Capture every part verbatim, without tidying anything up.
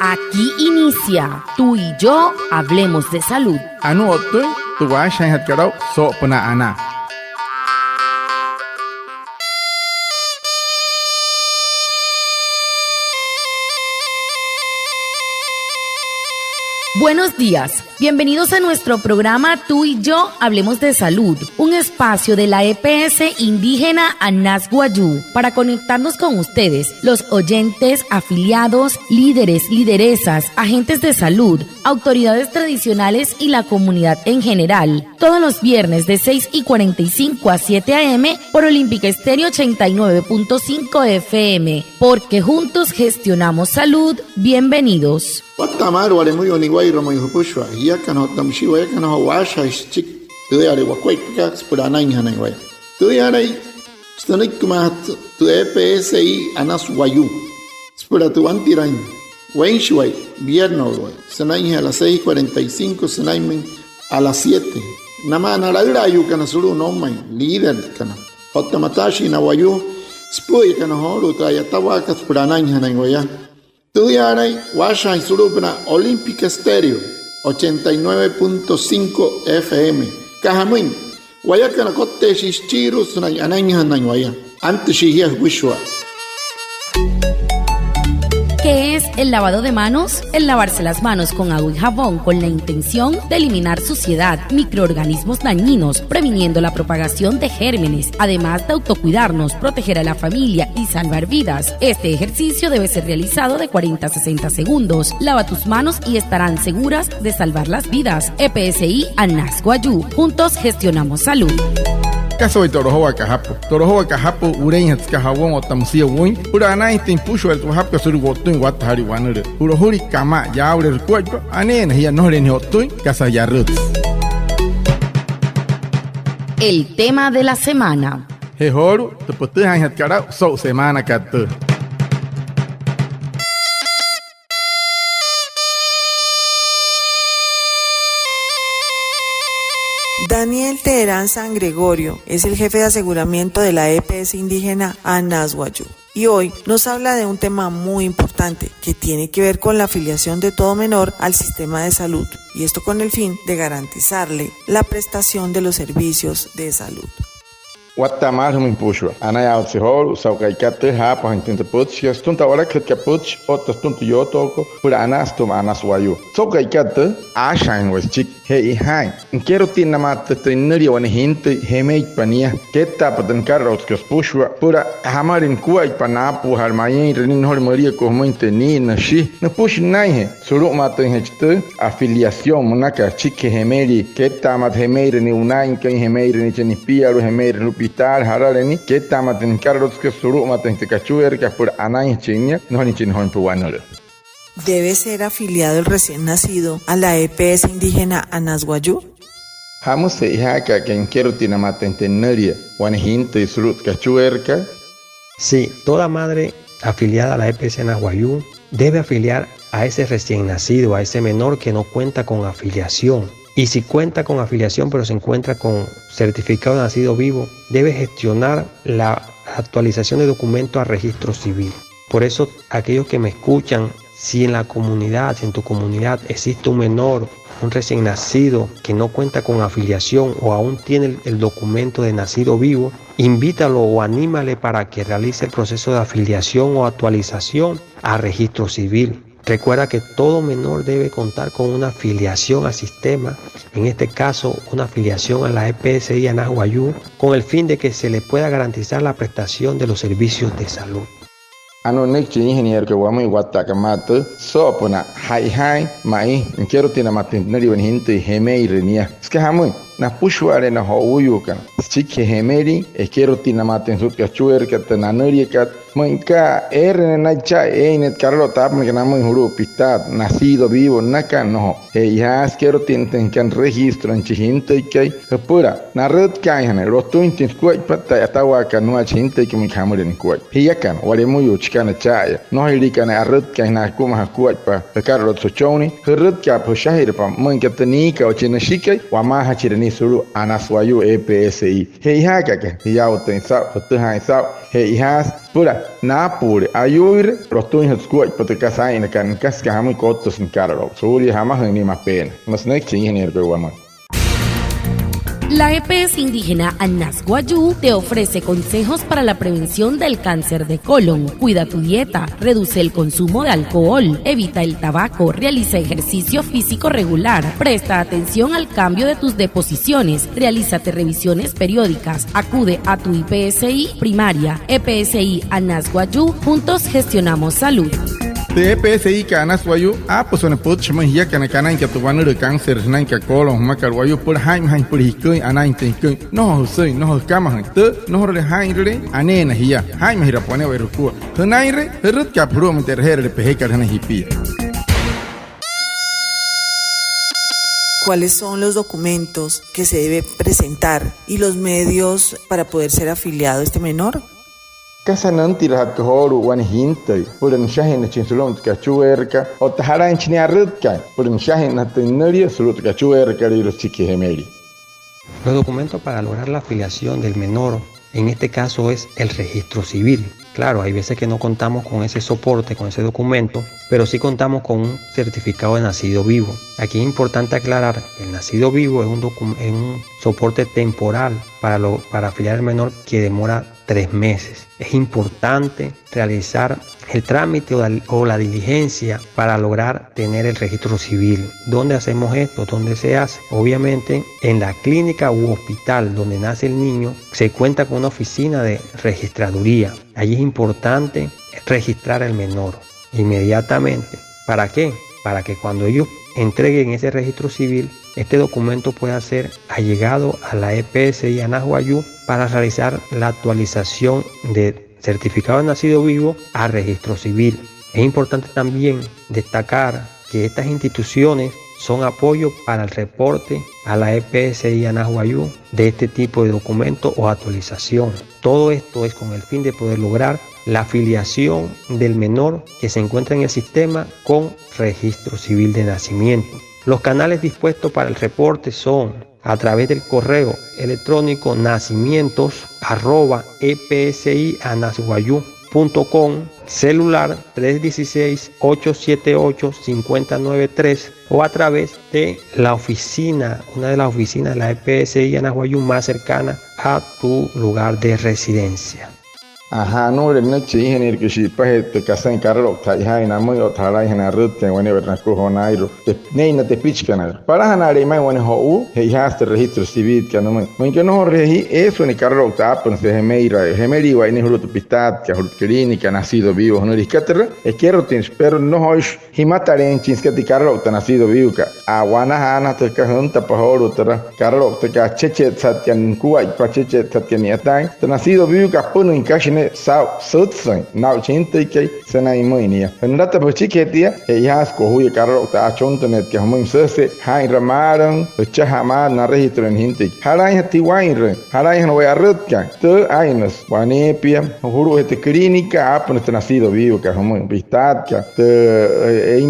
Aquí inicia Tú y yo hablemos de salud. Anuu o'ttüin tü waashajaainjatkat aa'u soo'opünaa anaa. Buenos días. Bienvenidos a nuestro programa Tú y yo hablemos de salud, un espacio de la E P S indígena Anas Wayuu para conectarnos con ustedes, los oyentes, afiliados, líderes, lideresas, agentes de salud, autoridades tradicionales y la comunidad en general. Todos los viernes de seis y cuarenta y cinco a siete a. m. por Olímpica Estéreo ochenta y nueve punto cinco F M, porque juntos gestionamos salud. Bienvenidos. Wattaa maalü wa'lemüyuu niwa'irua mayuu jüpüshua jiakana otta müshii wayakana joo waashajaain süchiki tüüyale wakuaippakat süpüla anainjanain waya. Tüüyalai sünüikimaajatü tü E P S I Anas Wayuu süpüla tü wantiraain weinshiwai, vierneswai, sünainjee a las seis cuarenta y cinco sünainmüin a las siete. Namaa na laülaayuukana sulu'u noumain, líderkana otta mataashii na wayuu süpü'üyakana joolu'u tü a'yatawaakat süpüla anainjanain waya. Tüüyaalain waashajaain sulu'upünaa Olímpica Estéreo ochenta y nueve punto cinco F M. Süka jamüin, wayakana kotteeshii süchiirua sünain anainjanain waya. Antüshii jia jüpüshua. ¿Qué es el lavado de manos? El lavarse las manos con agua y jabón con la intención de eliminar suciedad, microorganismos dañinos, previniendo la propagación de gérmenes, además de autocuidarnos, proteger a la familia y salvar vidas. Este ejercicio debe ser realizado de cuarenta a sesenta segundos. Lava tus manos y estarán seguras de salvar las vidas. E P S I Anas Wayuu. Juntos gestionamos salud. ¿Kasa wayuu tü o'lojowaakat japü? Tü o'lojowaakat japü wuleinjatü süka jawoun otta müsia wüin süpüla anainjatüin süpüshua tü wajapükat sulu'u wo'ttüin watta saalii wanülüü. Ju'lojulii kamaa yaauleerü jukuaippa, aneena jia, nnojoleena jia o'ttüin kasa yarütsü. El tema de la semana. Je joolu'u, tü pütüjaainjatkat aa'u so'u semaanakat tüü. Daniel Teherán San Gregorio es el jefe de aseguramiento de la E P S indígena Anas Wayuu. Y hoy nos habla de un tema muy importante que tiene que ver con la afiliación de todo menor al sistema de salud, y esto con el fin de garantizarle la prestación de los servicios de salud. Wattaa maalü jümüin jüpüshua. Anayaawatsü joolu'u so'u ka'ikat tüü jaapajüinjatüin tü pütchikat sütüma tü a'walakajütkat pütchi otta sütüma tü yootookot süpüla anaa sütüma Anas Wayuu. So'u ka'ikat tüü, aashajaain waya süchiki. Je'ijaain, nikerotinnamaatüin tü nünülia wane jintüi jemeitpa nia. Kettaapa tü nükaralouksekat süpüshua süpüla jamalüin nukuaippa naapuujaale mayeeinrüle nia, nnojolüin müliakuu jümüin tü nii, nüshi. Nüpüshi nünainjee sulu'umaatüinjachi tü afiliación münakat süchikijee jemelii. Kettaamaatüin jemeirüin nia wanainkai, jemeirüin nia chi nipialu'u, jemeirüin nia sulu'u pitaale jarale nia. Kettaamaatüin nükaralouksekat sulu'umaatüinjatü tü kachueerakat süpüla anainjachin nia, nnojolüin chi nnojoinpa wanülüü. ¿Debe ser afiliado el recién nacido a la E P S indígena Anas Wayuu? ¿Jamüsü je'ijaaka'a nikerotinnamaatüin tü nünülia wane jintüi sulu'u tü kachueerakat? Sí, toda madre afiliada a la E P S Anas Wayuu debe afiliar a ese recién nacido, a ese menor que no cuenta con afiliación. Y si cuenta con afiliación, pero se encuentra con certificado de nacido vivo, debe gestionar la actualización de documento a registro civil. Por eso, aquellos que me escuchan, si en la comunidad, si en tu comunidad existe un menor, un recién nacido que no cuenta con afiliación o aún tiene el, el documento de nacido vivo, invítalo o anímale para que realice el proceso de afiliación o actualización a registro civil. Recuerda que todo menor debe contar con una afiliación al sistema, en este caso una afiliación a la E P S I Anas Wayuu, con el fin de que se le pueda garantizar la prestación de los servicios de salud. Anuu nünüiki chi ingenierokai wamüin watta'akat maa tüü soo'opünaa ja'ijaain ma'i nikerotinnamaatüin tü nünülia wane jintüi jemeirüin nia. Süka jamüin, napüshua'aleena na jo'uuyuukana süchikijee jemelii ekerotinnamaatüin sulu'u tü kachueerakat, tü nanüliakat, müin aka eere naya cha'aya eein ne'e tü karaloukta aapünakat namüin sulu'u pitaat, nacido vivo, nnakat nnojo. Je'ijaasü nikerotinnamaatüin jükana registro chi jintüikai jüpüla narütkaainjanain lotüinjatüin sukuaippa tü a'yatawaakat nümaa chi jintüikai müin aka jamüle nukuaippa. Jiakana wa'lemüyuu chikana cha'aya, nnojoliikana arütkaainjanain akümaja sukuaippa jükaraloukta süchonnii, jürütkaapa jüshajirapa müin aka tü niikat o chi nüshikai wamaajachire sulu'u Anas Wayuu E P S I. Che'ojaaka aka jiyaawatüin saa'u, jütüjaain saa'u, che'ojaasü süpüla naapüle ayuuire lotüinjatü sukuaippa tü kasa aa'inakana nüka, süka jamüin, kottüsü nia karaloukta suulia jamajüin nia mapeena. Müsü nüchiki chi ingenierokai wamüin. La E P S indígena Anas Wayuu te ofrece consejos para la prevención del cáncer de colon. Cuida tu dieta, reduce el consumo de alcohol, evita el tabaco, realiza ejercicio físico regular, presta atención al cambio de tus deposiciones, realízate revisiones periódicas, acude a tu I P S I primaria. E P S I Anas Wayuu, juntos gestionamos salud. Tü E P S I-ka Anas Wayuu, aapüsü wane pütchi jümüin jiakana kanainka tü wanülüü cáncer sünainka colon jümakat wayuu, süpüla jaa'inmajaain süpüla jiküin, anainjatüin jiküin, nnojo jüsüin, nnojo jükamajain, tü nnojorule jaa'inrüle, aneena jia, jaa'inmajiraapa wane'ewai jukua. Jünainre, jürütkaapa julu'umüin tü e'reje'erüle pejekat jünain jipia. ¿Cuáles son los documentos que se debe presentar y los medios para poder ser afiliado este menor? ¿Kasa nüntirajatkat joolu'u wane jintüi süpüla nüshajinnüchin sulu'umüin tü kachueerakat otta jalainjachi nia arütkaain süpüla nüshajinnüjatüin nünülia sulu'u tü kachueerakalüirua süchikijee jemelia? Los documentos para lograr la afiliación del menor, en este caso es el registro civil. Claro, hay veces que no contamos con ese soporte, con ese documento, pero sí contamos con un certificado de nacido vivo. Aquí es importante aclarar que el nacido vivo es un docu-, es un soporte temporal para lo-, para afiliar al menor que demora tres meses. Es importante realizar el trámite o la, o la diligencia para lograr tener el registro civil. ¿Dónde hacemos esto? ¿Dónde se hace? Obviamente, en la clínica u hospital donde nace el niño, se cuenta con una oficina de registraduría. Allí es importante registrar al menor inmediatamente. ¿Para qué? Para que cuando ellos entreguen ese registro civil, este documento pueda ser allegado a la E P S I Anas Wayuu para realizar la actualización de certificado de nacido vivo a registro civil. Es importante también destacar que estas instituciones son apoyo para el reporte a la E P S I Anas Wayuu de este tipo de documento o actualización. Todo esto es con el fin de poder lograr la afiliación del menor que se encuentra en el sistema con registro civil de nacimiento. Los canales dispuestos para el reporte son a través del correo electrónico nacimientos arroba E P S I Anas Wayuu punto com, celular tres dieciséis, ocho siete ocho, cincuenta nueve tres, o a través de la oficina, una de las oficinas de la E P S I Anas Wayuu más cercana a tu lugar de residencia. Ajaa, anuu nüchiki chi ingenierokai shi'ipajee tü kasain karaloukta ja'ijaain namüin otta jalainjanain arütkaain wane'ewai nakua joo naa'irua, ne'e na tepichikanairua. Palajana'ale'e ma'i wane jo'uu che'ojaasü tü registro civilkat nümüin. Müinka nnojorule jia, eesü wane karaloukta aapünüsü jemelia, jemeliawai nia julu'u tü pitaatkat, julu'u tü clínica nacido vivo jünülia jüka türa, ekerotüinshi, pero nnojoishi jimataleeinchin süka tü karaloukta nacido vivokat. A'wanajaanajatü jüka jüntapa joolu'u türa karalouktakat, achechetsatkat nukuaippa, achechetsatkat ni'yataain. Tü nacido vivokat apünüin kashi ne'e saa'u sütsüin naa'u chi jintüikai sünain müin nia. Jünalatapa jüchikijee tia, che'ojaasü kojuya karaloukta achuntünüinjatkat jümüin, müsüjese'e jaa'inraa maalü, jüchajaa maalü naregistrüle jintüikai. Jalainjatü jiwainrüin, jalainjana waya arütkaain, tü aa'innüsü waneepia julu'ujee tü clínica aapünüsü tü nacido vivokat jümüin, pitaatkat, tü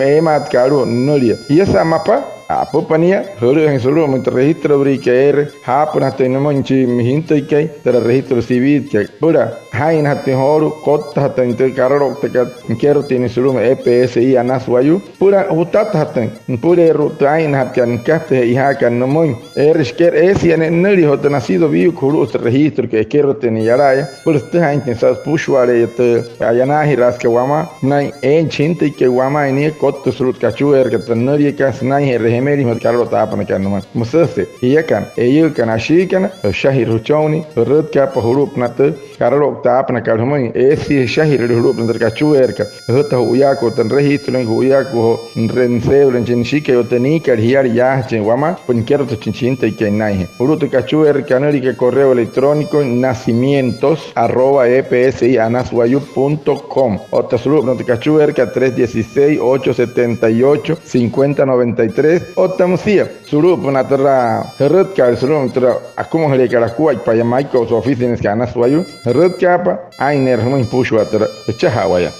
eemaatkat alu'u nünülia. Jiasa mapa, apüpa nia, jülü'üjüin sulu'umüin tü registroküliakat eere jaapünajatüin nümüin chi jintüikai türa registro civilkat süpüla jaa'inajatüin joolu'u kottajatüin tü karalouktakat nikerotüin nia sulu'umüin E P S I Anas Wayuu süpüla jutatajatüin nüpüleerua tü aa'innajatkat nüka, tü che'ojaakat nümüin. Eere shikera, eesia ne'e nünülia joo tü nacido vivokat julu'ujee tü registrokat, ekerotüin nia yala'aya süpüla sütüjaainjatüin saa'u süpüshua'ale'eya tü a'yanaajiraasükat wamaa sünain eein chi jintüikai wamaain nia, kottüsü sulu'u tü kachueerakat tü nünüliakat sünainjee jemelia joo tü karaloukta aapünakat nümüin. Müsüjese'e jiakana, eiyuukana, ashiikana, jüshajira jüchonnii, jürütkaapa julu'upünaa tü karaloukta aapünakat jümüin, eesia jüshajirüle julu'upünaa tü kachueerakat. Jüjüta ju'uyaakuuta nuregistrolüin, ju'uyaakuuta joo nüseerulein chi nüshikai otta niikat jiala yaajachin wamaa süpüla nikerotüchin chi jintüikai nünainjee. Julu'u tü kachueerakat kanüliakat correo electrónico nacimientos arroba E P S I Anas Wayuu punto com otta sulu'upünaa tü kachueerakat tres dieciséis, ocho setenta y ocho, cincuenta noventa y tres otta müsia sulu'upünaa türa jürütkaale sulu'umüin türa akumajüleekat akuaippa'aya Maiko'u, tü oficinasükat Anas Wayuu, jürütkaapa aa'inneerü jümüin süpüshua türa, jüchajaa waya.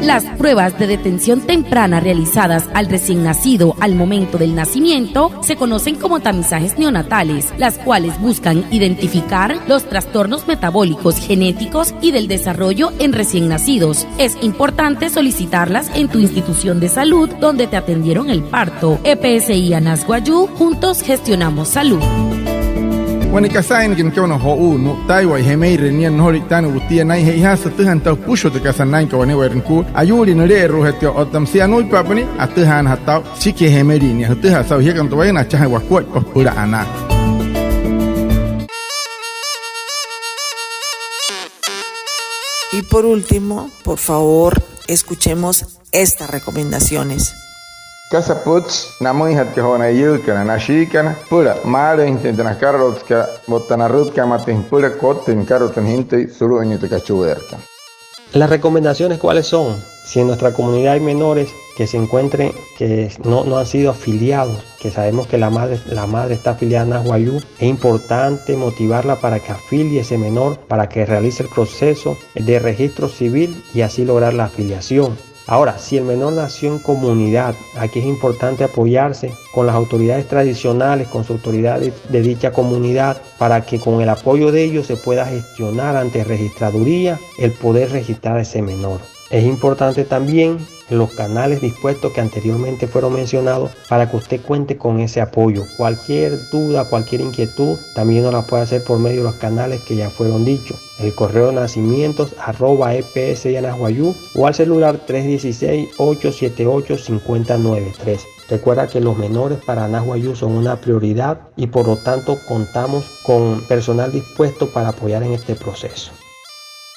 Las pruebas de detención temprana realizadas al recién nacido al momento del nacimiento se conocen como tamizajes neonatales, las cuales buscan identificar los trastornos metabólicos, genéticos y del desarrollo en recién nacidos. Es importante solicitarlas en tu institución de salud donde te atendieron el parto. E P S I Anas Wayuu, juntos gestionamos salud. Wane kasa eena aka wane jo'uu, nu'ttaaiwa'i jemeire nia, nnojolüin taanüin wutia naa'in. Che'ojaasü jütüjaa tü süpüshua tü kasa anainkat wane'ewai nükua. Ayuulii nüle'eru'ujatkat otta müsia anuu ipa apünüin, atüjaanajatü aa'u süchikijee jemelin nia. Jütüjaa saa'u jiakana tü wayuu, nachajaain wakuaippa süpüla anaa. Y por último, por favor, escuchemos estas recomendaciones. Kasa pütchi namüinjatkat joo na eiyuukana, na ashiikana, süpüla maalüinjatüin tü nakaralouktakat otta narütka'a, maa tia süpüla kottüin nükaraloukta jintüi sulu'u nia tü kachueerakat. Las recomendaciones, ¿cuáles son? Si en nuestra comunidad hay menores que se encuentren, que no, no han sido afiliados, que sabemos que la madre, la madre está afiliada a Anas Wayuu, es importante motivarla para que afilie ese menor, para que realice el proceso de registro civil y así lograr la afiliación. Ahora, si el menor nació en comunidad, aquí es importante apoyarse con las autoridades tradicionales, con su autoridad de, de dicha comunidad, para que con el apoyo de ellos se pueda gestionar ante registraduría el poder registrar a ese menor. Es importante también los canales dispuestos que anteriormente fueron mencionados para que usted cuente con ese apoyo. Cualquier duda, cualquier inquietud, también nos la puede hacer por medio de los canales que ya fueron dichos. El correo nacimientos arroba E P S I Anas Wayuu o al celular tres dieciséis, ocho siete ocho, cincuenta nueve tres. Recuerda que los menores para Anas Wayuu son una prioridad y por lo tanto contamos con personal dispuesto para apoyar en este proceso.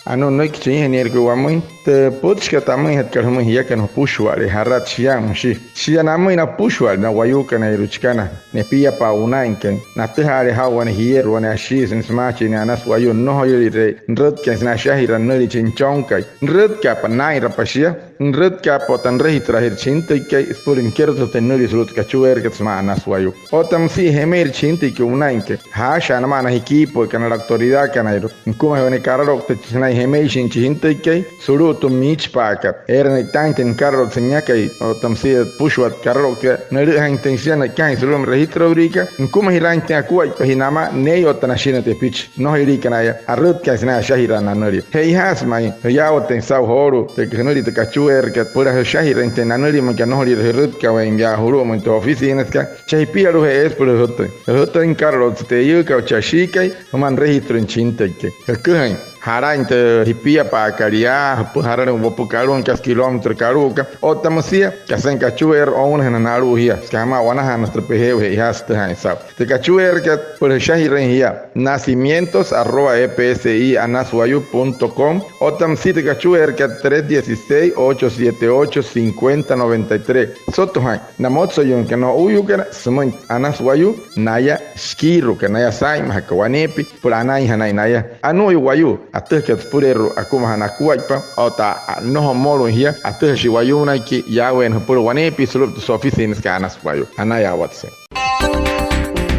Anuu nünüiki chi Ingenierokai wamüin, tü pütchikat tamüinjatkat jümüin jiakana, jüpüshua'ale jarat shia müshi. Shia namüin na jüpüshua'ale na wayuukanairua chikana nepiapa'a wünainkai, natüjaale jaa'u wane jierü, wane ashiisü, nia sümaachii nia Anas Wayuu, nnojoyüliree nürütkain sünain ashajiraa nünülia chi nüchonkai. Nürütka'apa, naa'inrapa shia, nürütka'apa otta nüregistraajira chi jintüikai süpüla nikerotüjatüin nünülia sulu'u tü kachueerakat sümaa Anas Wayuu. Otta müsia jemeire chi jintüikai wünainkai, jaashaja'a namaa na jikiipü'ükana, na autoridadkanairua, nükumajee wane karaloukta sünain jemeishin chi jintüikai sulu'u tü miichipa'akat. Eere ne'itaainjatüin nükaraloukta sünain niakai otta müsia süpüshua tü karalouktakat, nülü'üjainjatüin shia nü'ükajüin sulu'umüin registraduliikat, nükumajiraainjatüin akuaippajee namaa neei otta nashina tepichi. Nnojoliikana yaa, arütkain sünain ashajiraa nanülia. Che'ojaasü ma'i, jiyaawatüin saa'u joolu'u tü jünülia tü kachueerakat süpüla jüshajirüinjatüin nanülia, müinka nnojoliire jürütkaweein yaa julu'umüin tü oficinasükat. Shia jipialu'ujee eesü süpüla jüjütüin, jüjütüin nükaraloukta tü eiyuukat o chi ashiikai sümaa nüregistrüin chi jintüikai. Jüküjüin jalain tü jipiapa'akat yaa, jüpüjaa jaralüin wopukat alu'u, kasa kilómetro alu'ukat, otta müsia kasain kachueera, ounajünajana alu'u jia süka jamaa wanajaanajatü tü pejeewakat. Che'ojaasü jütüjaain saa'u tü kachueerakat süpüla jüshajirüin jia, nacimientos arroba E P S I Anas Wayuu punto com, otta müsia tü kachueerakat tres dieciséis, ocho siete ocho, cincuenta noventa y tres. Soto jaa'in na motsoyuunakat, na no'uyuukana sümüin Anas Wayuu, naya shikiiru'ukat, naya saa'inmajakat waneepia süpüla anainjanain naya. Anuu wayuu atüjakat süpüleerua akumajaa nakuaippa otta nnojo mmoluin jia, atüjashii wayuunaiki yaaweena jüpüla waneepia sulu'u tü oficinasükat Anas Wayuu. Anayaawatsü.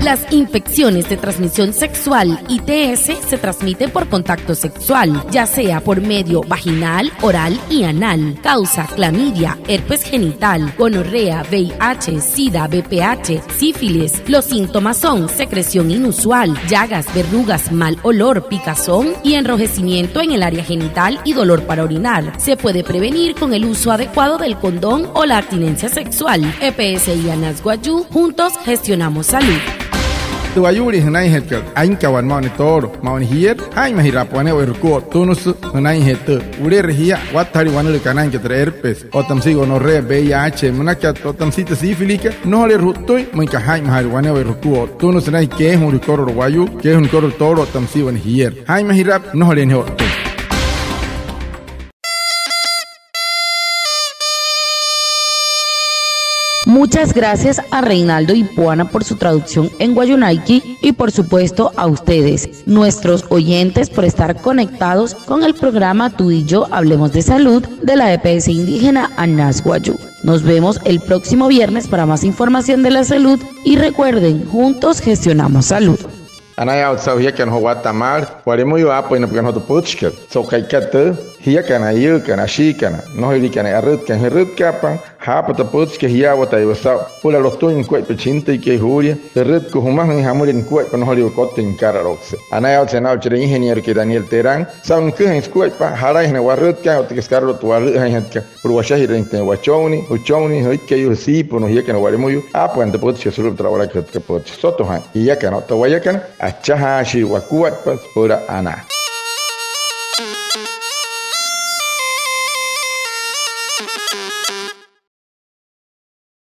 Las infecciones de transmisión sexual, I T S, se transmiten por contacto sexual, ya sea por medio vaginal, oral y anal. Causa: clamidia, herpes genital, gonorrea, V I H, sida, V P H, sífilis. Los síntomas son secreción inusual, llagas, verrugas, mal olor, picazón y enrojecimiento en el área genital y dolor para orinar. Se puede prevenir con el uso adecuado del condón o la abstinencia sexual. E P S I Anas Wayuu, juntos gestionamos salud. Tü wayuulii jünainjatkat, ainka wane, maa wane toolo, maa wane jierü, jaa'inmajiraapa wane'ewai jukua o'ttünüsü jünainjee tüü. Wule'eree jia wattajalia wanülüü kanainkat türa herpes otta müsia gonorrea, V I H münakat otta müsia tü sífilikat, nnojoleerü ju'ttüin müinka jaa'inmajaalia wane'ewai jukua o'ttünüsü sünain keejuulia jukuairua wayuu, keejuulia jukuairua toolo otta müsia wane jierü. Jaa'inmajiraapa, nnojoleena jia o'ttüin. Muchas gracias a Reinaldo Ipuana por su traducción en wayuunaiki y, por supuesto, a ustedes, nuestros oyentes, por estar conectados con el programa Tú y Yo Hablemos de Salud de la E P S indígena Anas Wayuu. Nos vemos el próximo viernes para más información de la salud y, recuerden, juntos gestionamos salud. Anayaawatse saa'u jiakana joo watta maalü, wa'lemüyuu aapüinapakana joo tü pütchikat. So'u ka'ikat tüü, jiakana, ayuukana, ashiikana, nnojoliikana e'arütkain, jürütkaapa jaapa tü pütchikat jiyaawataiwa saa'u süpüla lotüin nukuaippa chi jintüikai juulia, jürütkua jumajüin jamüliaa nukuaippa nnojoliiwa kottüin nükaraloukse. Anayaawatse anaa'u chira ingenierokai Daniel Terán saa'u nüküjain sukuaippa jalainjanain warütkain otta aka sükaraloukta walü'üjainjatkat süpüla washajirüinjatüin wachonnii, jüchonnii, jüikeyuu, jüsiipünuu jiakana wa'lemüyuu aapüin tü pütchikat sulu'upünaa tü a'walakajütkat pütchi. Soto jaa'in, jiakana otta wayakana, achajaashii wakuaippa süpüla anaa.